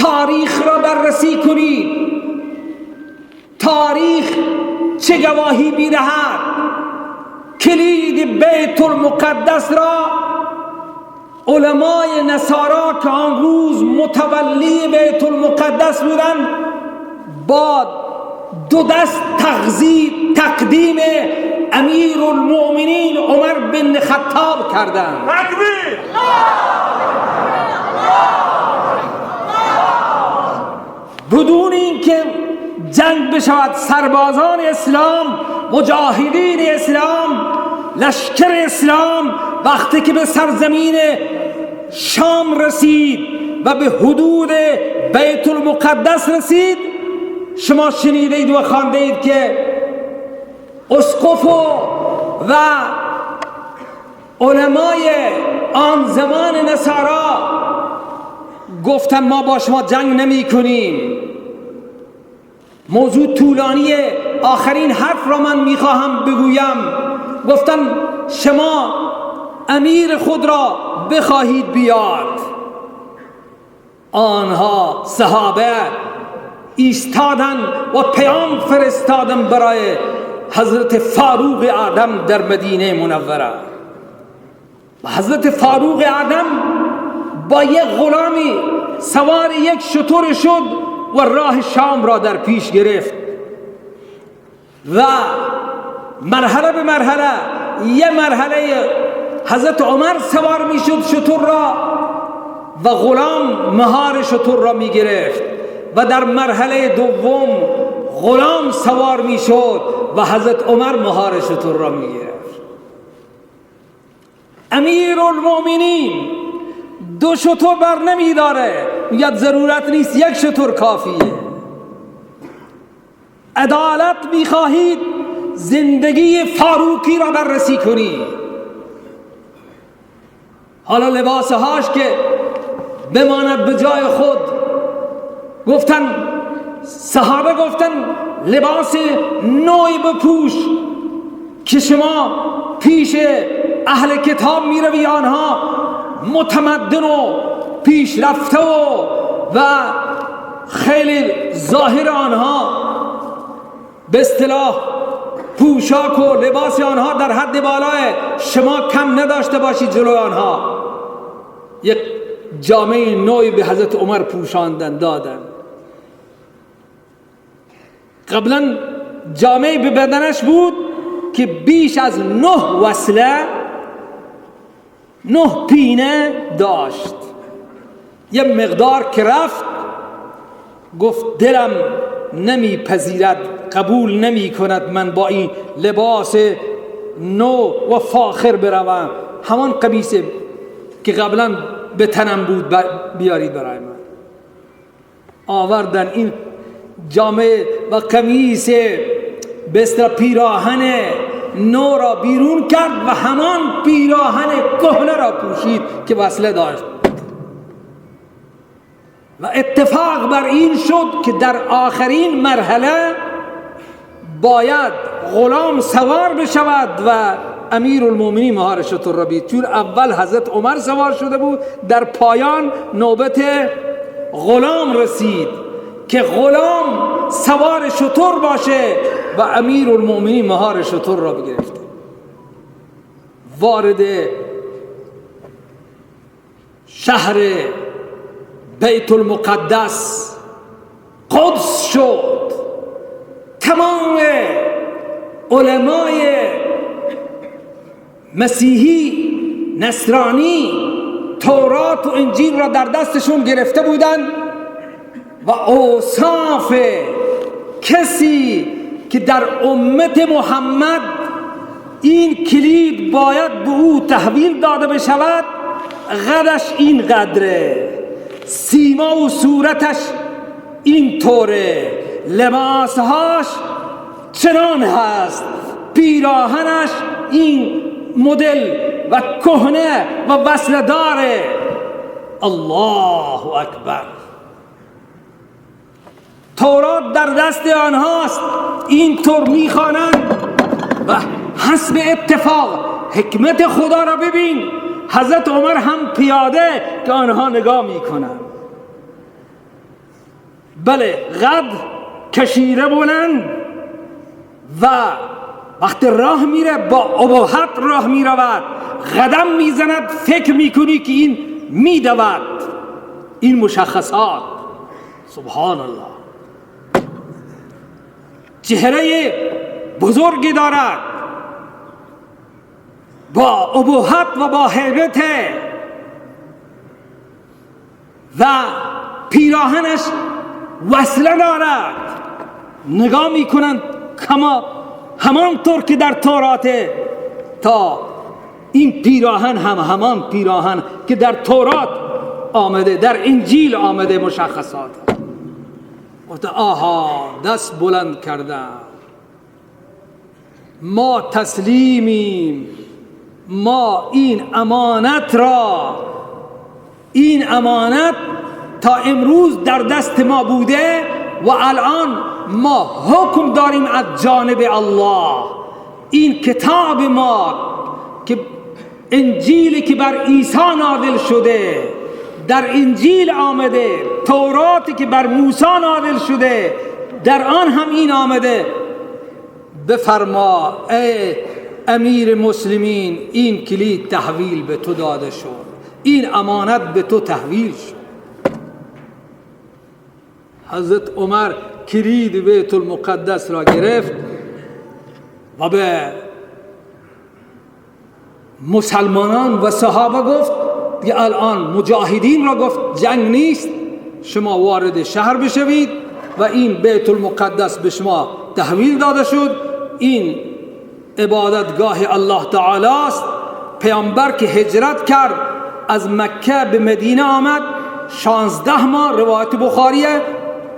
تاریخ را بررسی کنید. تاریخ چه گواهی می‌دهد؟ کلید بیت المقدس را علمای نصارا که آن روز متولی بیت المقدس بودند با دو دست تقدیم امیر المؤمنین عمر بن خطاب کردند. تکبیر! بدون اینکه جنگ بشود، سربازان اسلام، مجاهدین اسلام، لشکر اسلام وقتی که به سرزمین شام رسید و به حدود بیت المقدس رسید، شما شنیدید و خواندید که اسقف و علمای آن زمان نصارا گفتن ما با شما جنگ نمی کنیم. موضوع طولانیه، آخرین حرف را من میخواهم بگویم. گفتن شما امیر خود را بخواهید بیاد. آنها صحابه ایستادن و پیام فرستادن برای حضرت فاروق اعظم در مدینه منوره. و حضرت فاروق اعظم با یک غلامی سوار یک شتر شد و راه شام را در پیش گرفت و مرحله به مرحله، یه مرحله حضرت عمر سوار میشد شتر را و غلام مهار شتر را میگرفت و در مرحله دوم غلام سوار میشد و حضرت عمر مهار شتر را میگرفت. امیرالمؤمنین دو شتر بر نمیداره، میگه ضرورت نیست، یک شتر کافیه. عدالت میخواهید زندگی فاروقی را بررسی کنید. حالا لباسهاش که بماند به جای خود. گفتن صحابه گفتن لباس نوعی بپوش که شما پیش اهل کتاب میروی، آنها متمدن و پیشرفته و خیلی ظاهر آنها به اصطلاح پوشاک و لباس آنها در حد بالای، شما کم نداشته باشید جلوی آنها. یک جامعه نوعی به حضرت عمر پوشاندن دادن. قبلا جامعه به بدنش بود که بیش از 9 وصله 9 پینه داشت. یه مقدار که رفت گفت دلم نمیپذیرد، قبول نمی کند من با این لباس نو و فاخر بروم، همان قمیص که قبلا به تنم بود بیارید برای من. آوردن این جامعه و قمیص به اصطلاح پیراهن نو را بیرون کرد و همان پیراهن کهنه را پوشید که وصله داشت. و اتفاق بر این شد که در آخرین مرحله باید غلام سوار بشود و امیرالمومنین مهار شتر را بید. چون اول حضرت عمر سوار شده بود، در پایان نوبت غلام رسید که غلام سوار شتر باشه و امیرالمومنین مهار شتر را بگرفته. وارد شهر بیت المقدس قدس شد. تمام علمای مسیحی نصرانی تورات و انجیل را در دستشون گرفته بودند و اوصاف کسی که در امت محمد این کلید باید به او تحویل داده بشود، قدش این قدره، سیما و صورتش این طوره، لباسهاش چنان هست، پیراهنش این مدل و کهنه و وصله داره. الله اکبر. تورات در دست آنهاست، اینطور میخوانند و حسب اتفاق حکمت خدا را ببین، حضرت عمر هم پیاده که آنها نگاه میکنند. بله، قد کشیده بلند و وقتی راه میره با ابهت راه میرود، قدم میزند، فکر میکنی که این میدود. این مشخصات، سبحان الله. چهره بزرگی دارد، با ابهت و با هیبت، و پیراهنش وصله دارد. نگاه میکنند کما همانطور که در تورات، تا این پیراهن هم همان پیراهن که در تورات آمده، در انجیل آمده، مشخصات. گفت آها، دست بلند کردم، ما تسلیمیم، ما این امانت را، این امانت تا امروز در دست ما بوده و الان ما حکم داریم از جانب الله. این کتاب ما که انجیلی که بر عیسی نازل شده، در انجیل آمده، توراتی که بر موسی نازل شده، در آن هم این آمده. بفرما ای امیر مسلمین، این کلید تحویل به تو داده شد، این امانت به تو تحویل شد. حضرت عمر کلید بیت المقدس را گرفت و به مسلمانان و صحابه گفت دیگه الان مجاهدین را گفت جنگ نیست، شما وارد شهر بشوید و این بیت المقدس به شما تحویل داده شد، این عبادتگاه الله تعالی است. پیامبر که هجرت کرد از مکه به مدینه آمد، 16 ماه، روایت بخاریه،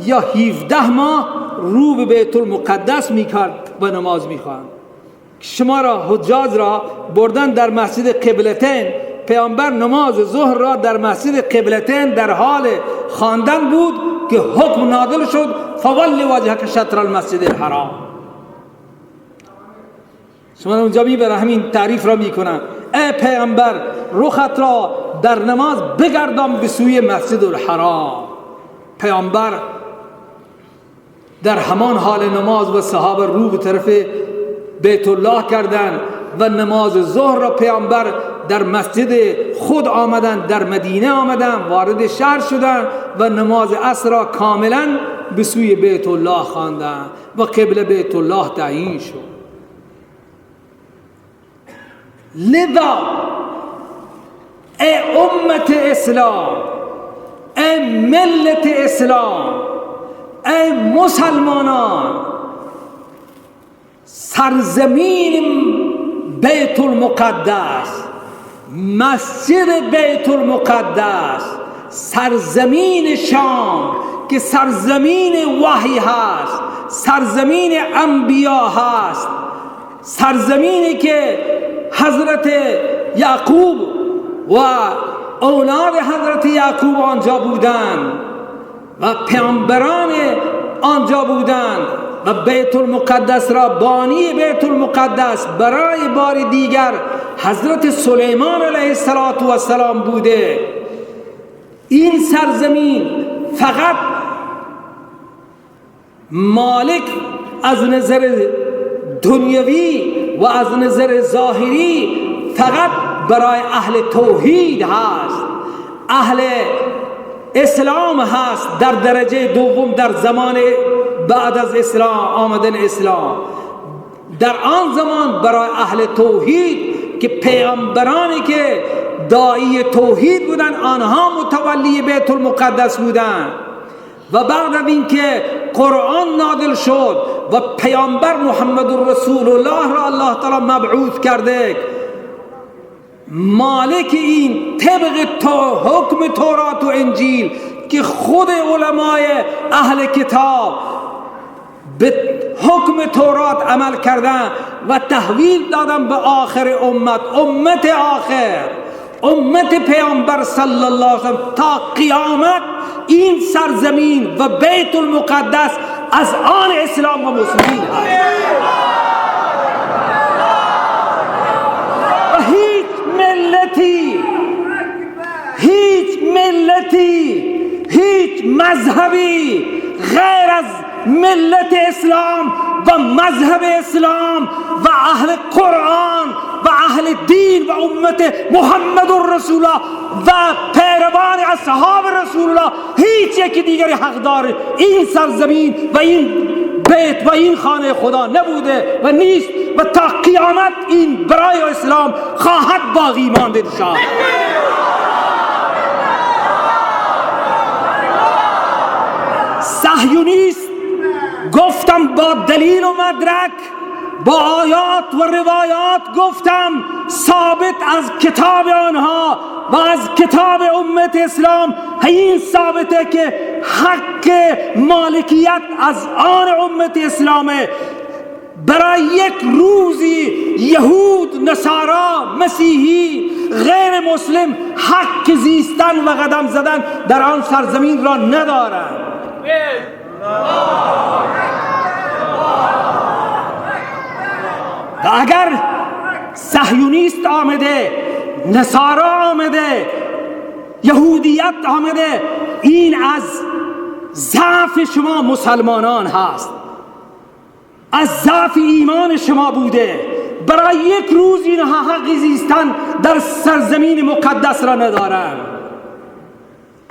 یا 17 ماه رو به بیت المقدس میکرد و نماز میخواند. شما را حجاج را بردن در مسجد قبلتین، پیامبر نماز ظهر را در مسجد قبلتین در حال خواندن بود که حکم نازل شد فول وجهک شطر المسجد الحرام. شما را اونجا میبره، همین تعریف را میکنن، ای پیامبر رخت را در نماز بگردان به سوی مسجد الحرام. پیامبر در همان حال نماز و صحابه رو به طرف بیت الله کردند و نماز ظهر را پیامبر در مسجد خود آمدند، در مدینه آمدند، وارد شهر شدند و نماز عصر را کاملا به سوی بیت الله خواندند و قبله بیت الله تعیین شد. لذا ای امت اسلام، ای ملت اسلام، ای مسلمانان، سرزمین بیت المقدس، مسجد بیت المقدس، سرزمین شام که سرزمین وحی هست، سرزمین انبیا هست، سرزمینی که حضرت یعقوب و اولاد حضرت یعقوب آنجا بودند و پیامبران آنجا بودند و بیت المقدس را بانی بیت المقدس برای بار دیگر حضرت سلیمان علیه السلام بوده. این سرزمین فقط مالک از نظر دنیوی و از نظر ظاهری فقط برای اهل توحید هست، اهل اسلام هست در درجه دوم در زمان بعد از اسلام آمدن اسلام. در آن زمان برای اهل توحید که پیغمبرانی که داعی توحید بودند آنها متولی بیت المقدس بودند و بعد از اینکه قرآن نازل شد و پیامبر محمد رسول الله را الله تعالی مبعوث کرده، مالک این طبق حکم تورات و انجیل که خود علمای اهل کتاب به حکم تورات عمل کردن و تحویل دادن به آخر امت، امت آخر، امت پیامبر صلی الله علیه و سلم تا قیامت این سرزمین و بیت المقدس از آن اسلام و مسلمین است و هیچ ملتی، هیچ ملتی، هیچ مذهبی غیر از ملت اسلام و مذهب اسلام و اهل قرآن و اهل دین و امت محمد رسول الله و پیروان اصحاب رسول الله هیچ یکی دیگری حقدار این سرزمین و این بیت و این خانه خدا نبوده و نیست و تا قیامت این برای اسلام خواهد باقی ماند انشاءالله. صهیونیست گفتم با دلیل و مدرک، با آیات و روایات گفتم ثابت از کتاب آنها و از کتاب امت اسلام این ثابته که حق مالکیت از آن امت اسلامه. برای یک روزی یهود، نصارا، مسیحی، غیر مسلم حق زیستن و قدم زدن در آن سرزمین را ندارند. و اگر صهیونیست آمده، نصارا آمده، یهودیت آمده، این از ضعف شما مسلمانان هست، از ضعف ایمان شما بوده. برای یک روز اینها حق زیستن در سرزمین مقدس را ندارند.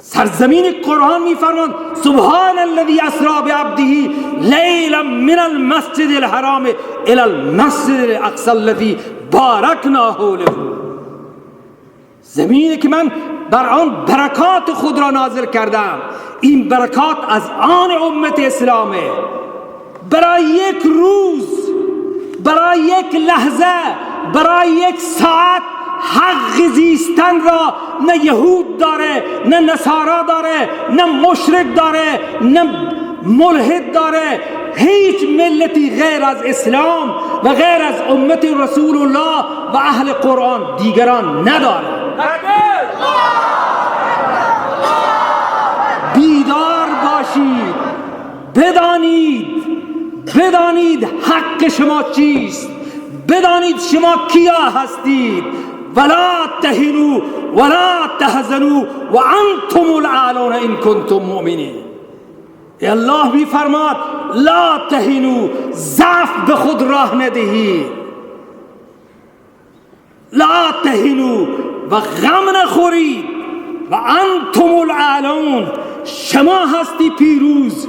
سرزمین قرآن می‌فرماند سبحان الذی اسرا بعبده لیلا من المسجد الحرام الى المسجد الاقصى الذی بارکنا حوله. زمینی که من بر آن برکات خود را نازل کردم، این برکات از آن امت اسلامه. برای یک روز، برای یک لحظه، برای یک ساعت حق زیستن را نه یهود داره، نه نصارا داره، نه مشرک داره، نه ملحد داره. هیچ ملتی غیر از اسلام و غیر از امت رسول الله و اهل قرآن دیگران نداره. بیدار باشید، بدانید حق شما چیست، بدانید شما کیا هستید. ولا تهنوا ولا تحزنوا وانتم الاعلون ان کنتم مؤمنین. الله میفرماد لا تهنوا، ضعف به خود راه ندهید، لا تهنوا و غم نخورید، و انتم الاعلون، شما هستی پیروز.